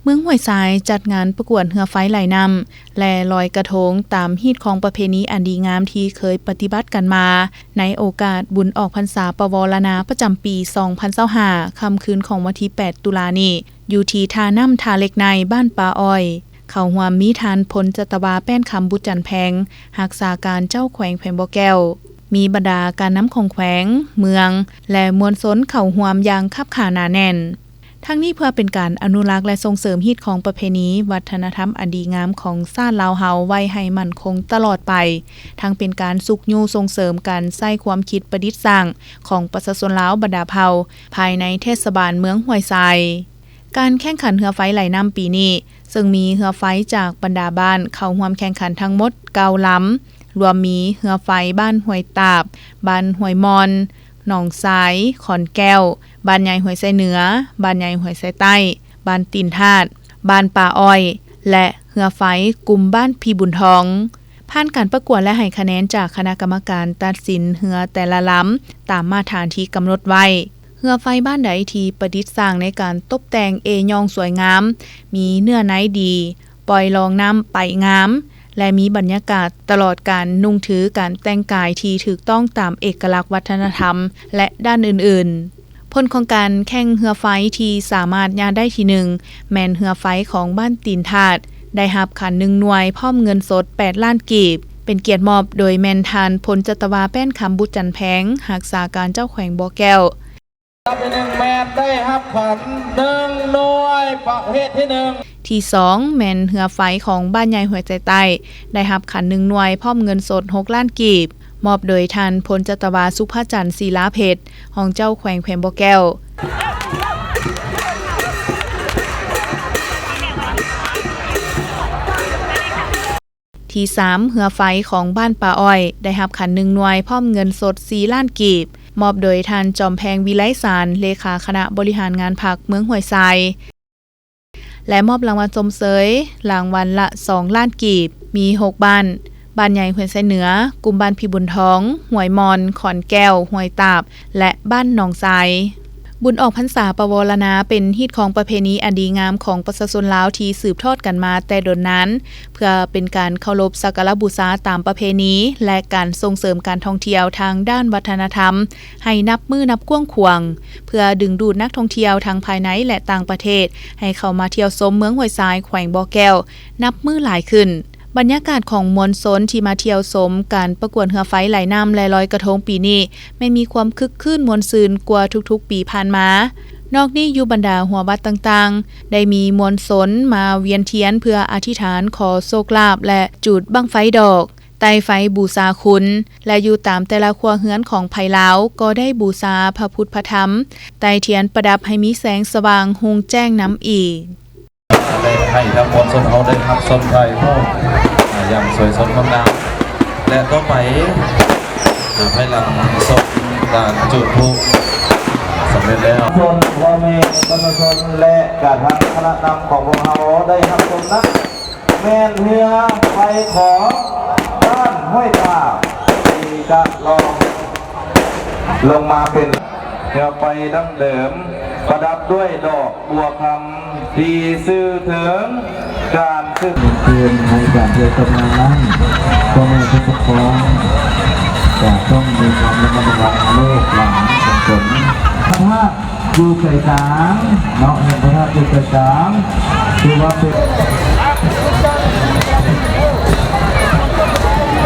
ເມືອງຫ້ວຍຊາຍຈັດງານປະກວດເຮືອໄຟໄຫຼນ້ຳ ແລະ ລອຍກະທົງຕາມຮີດຄອງປະເພນີອັນດີງາມທີ່ເຄີຍປະຕິບັດກັນມາ ໃນໂອກາດບຸນອອກພັນສາປະວໍລະນາປະຈຳປີສອງພັນຊາວຫ້າ ຄ່ຳຄືນຂອງວັນທີແປດຕຸລານີ້ ຢູ່ທີ່ທ່ານ້ຳທ່າເຫຼັກໃນ ບ້ານປ່າອ້ອຍ. ເຂົ້າຮ່ວມມີທ່ານ ພົນຈັດຕະວາ ແປ້ນຄຳ ບຸດຈັນແພງ ຮັກສາການເຈົ້າແຂວງແຂວງບໍ່ແກ້ວ, ມີບັນດາການນຳຂອງແຂວງ, ເມືອງ ແລະ ມວນຊົນເຂົ້າຮ່ວມຢ່າງຄັບຂາໜາແໜ້ນ. ທັງນີ້ເພື່ອເປັນການອະນຸລັກ ແລະ ສົ່ງເສີມຮີດຄອງປະເພນີວັດທະນະທຳອັນດີງາມຂອງຊາດລາວເຮົາໄວ້ໃຫ້ໝັ້ນຄົງຕະຫຼອດໄປ, ທັງເປັນການຊຸກຍູ້ສົ່ງເສີມການໃຊ້ຄວາມຄິດປະດິດສ້າງຂອງປະຊາຊົນລາວບັນດາເຜົ່າ ພາຍໃນເທດສະບານເມືອງຫ້ວຍຊາຍ. ການແຂ່ງຂັນເຮືອໄຟໄຫຼນ້ຳປີນີ້ ເຊິ່ງມີເຮືອໄຟຈາກບັນດາບ້ານເຂົ້າຮ່ວມແຂ່ງຂັນທັງໝົດເກົ້າລຳ, ລວມມີເຮືອໄຟບ້ານຫ້ວຍຕາບ, ບ້ານຫ້ວຍມ່ອນ, ໜອງຊາຍ, ຂອນແກ້ວ, ບ້ານໃຫຍ່ຫ້ວຍຊາຍເໜືອ, ບ້ານໃຫຍ່ຫ້ວຍຊາຍໃຕ້, ບ້ານຕີນທາດ, ບ້ານປ່າອ້ອຍ ແລະ ເຮືອໄຟກຸ່ມບ້ານພີ່ບຸນທອງ. ຜ່ານການປະກວດ ແລະ ໃຫ້ຄະແນນຈາກຄະນະກຳມະການຕັດສິນເຮືອແຕ່ລະລຳຕາມມາດຖານທີ່ກຳນົດໄວ້. ເຮືອໄຟບ້ານໃດທີ່ປະດິດສ້າງໃນການຕົບແຕ່ງເອຍ່ອງສວຍງາມ, ມີເນື້ອໃນດີ, ປ່ອຍລ່ອງນ້ຳໄປງາມ ແລະ ມີບັນຍາກາດຕະຫຼອດການນຸ່ງຖື, ການແຕ່ງກາຍທີ່ຖືກຕ້ອງຕາມເອກະລັກວັດທະນະທຳ ແລະ ດ້ານອື່ນໆ. ຜົນຂອງການແຂ່ງເຮືອໄຟທີ່ສາມາດຍາດໄດ້ທີໜຶ່ງ ແມ່ນເຮືອໄຟຂອງບ້ານຕີນທາດ ໄດ້ຮັບຂັນໜຶ່ງໜ່ວຍ ພ້ອມເງິນສົດແປດລ້ານກີບ, ເປັນກຽດມອບໂດຍແມ່ນທ່ານ ພົນຈັດຕະວາ ແປ້ນຄຳ ບຸດຈັນແພງ ຮັກສາການເຈົ້າແຂວງບໍ່ແກ້ວ. ລຳທີໜຶ່ງແມ່ນໄດ້ຮັບຂັນໜຶ່ງໜ່ວຍ ປະເພດທີໜຶ່ງ. ທີສອງ ແມ່ນເຮືອໄຟຂອງບ້ານໃຫຍ່ຫ້ວຍຊາຍໃຕ້ ໄດ້ຮັບຂັນໜຶ່ງໜ່ວຍ ພ້ອມເງິນສົດຫົກລ້ານກີບ, ມອບໂດຍທ່ານ ພົນຈັດຕະວາ ສຸພາຈັນ ສີລາເພັດ ຮອງເຈົ້າແຂວງແຂວງບໍ່ແກ້ວ. ທີສາມ ເຮືອໄຟຂອງບ້ານປ່າອ້ອຍ ໄດ້ຮັບຂັນໜຶ່ງໜ່ວຍ ພ້ອມເງິນສົດສີ່ລ້ານກີບ, ມອບໂດຍທ່ານ ຈອມແພງ ວິໄລສານ ເລຂາຄະນະບໍລິຫານງານພັກເມືອງຫ້ວຍຊາຍ ແລະ ມອບລາງວັນຊົມເຊີຍ ລາງວັນລະສອງລ້ານກີບ. ມີຫົກບ້ານ, ບ້ານໃຫຍ່ຫ້ວຍຊາຍເໜືອ, ກຸ່ມບ້ານພີ່ບຸນທອງ, ຫ້ວຍມ່ອນ, ຂອນແກ້ວ, ຫ້ວຍຕາບ ແລະ ບ້ານໜອງຊາຍ. ບຸນອອກພັນສາປະວໍລະນາ ເປັນຮີດຄອງປະເພນີອັນດີງາມຂອງປະຊາຊົນລາວທີ່ສືບທອດກັນມາແຕ່ດົນນານ, ເພື່ອເປັນການເຄົາລົບສັກກາລະບູຊາຕາມປະເພນີ ແລະ ການສົ່ງເສີມການທ່ອງທ່ຽວທາງດ້ານວັດທະນະທຳໃຫ້ນັບມື້ນັບກວ້າງຂວາງ, ເພື່ອດຶງດູດນັກທ່ອງທ່ຽວທັງພາຍໃນ ແລະ ຕ່າງປະເທດ ໃຫ້ເຂົ້າມາທ່ຽວຊົມເມືອງຫ້ວຍຊາຍ ແຂວງບໍ່ແກ້ວ ນັບມື້ຫຼາຍຂຶ້ນ. ບັນຍາກາດຂອງມວນຊົນທີ່ມາທ່ຽວຊົມການປະກວດເຮືອໄຟໄຫຼນ້ຳ ແລະ ລອຍກະທົງປີນີ້ ແມ່ນມີຄວາມຄຶກຄື້ນມ່ວນຊື່ນກວ່າທຸກໆປີຜ່ານມາ. ນອກນີ້ ຢູ່ບັນດາຫົວວັດຕ່າງໆ ໄດ້ມີມວນຊົນມາວຽນທຽນເພື່ອອະທິຖານຂໍໂຊກລາບ ແລະ ຈູດບັ້ງໄຟດອກ, ໄຕ້ໄຟບູຊາຄຸນ ແລະ ຢູ່ຕາມແຕ່ລະຄົວເຮືອນຂອງໄພລາວ ກໍໄດ້ບູຊາພະພຸດພະທຳ, ໄຕ້ທຽນປະດັບໃຫ້ມີແສງສະຫວ່າງຮຸ່ງແຈ້ງນຳອີກ. ໄດ້ໃຫ້ທັງມວນຊົນເຮົາໄດ້ຮັບຊົມຖ່າຍຮູບ ອາ ຢ່າງສວຍສົດງົດງາມ ແລະ ຕໍ່ໄປ ອາ ພາຍຫຼັງສົບການຈູດພລຸສຳເລັດແລ້ວ ຊົນ ພໍ່ແມ່ປະຊາຊົນ ແລະ ກະທັງຄະນະນຳຂອງພວກເຮົາໄດ້ຮັບຊົມນັ້ນ ແມ່ນເຮືອໄຟຂອງບ້ານຫ້ວຍຕາບ ທີ່ຈະລ່ອງລົງມາເປັນ ເຮືອໄຟດັ້ງເດີມ ປະດັບດ້ວຍດອກບົວຄຳ ທີ່ສື່ເຖິງການສືບ ເພື່ອໃຫ້ການເທດສະບານນັ້ນ ພໍ່ແມ່ຜູ້ປົກຄອງຈະຕ້ອງມີຄວາມລະມັດລະວັງລູກຫຼານຂອງຕົນ. ພະທາດຢູ່ໃຈກາງເນາະ ແຫ່ງພະທາດຢູ່ໃຈກາງ ຖືວ່າເປັນ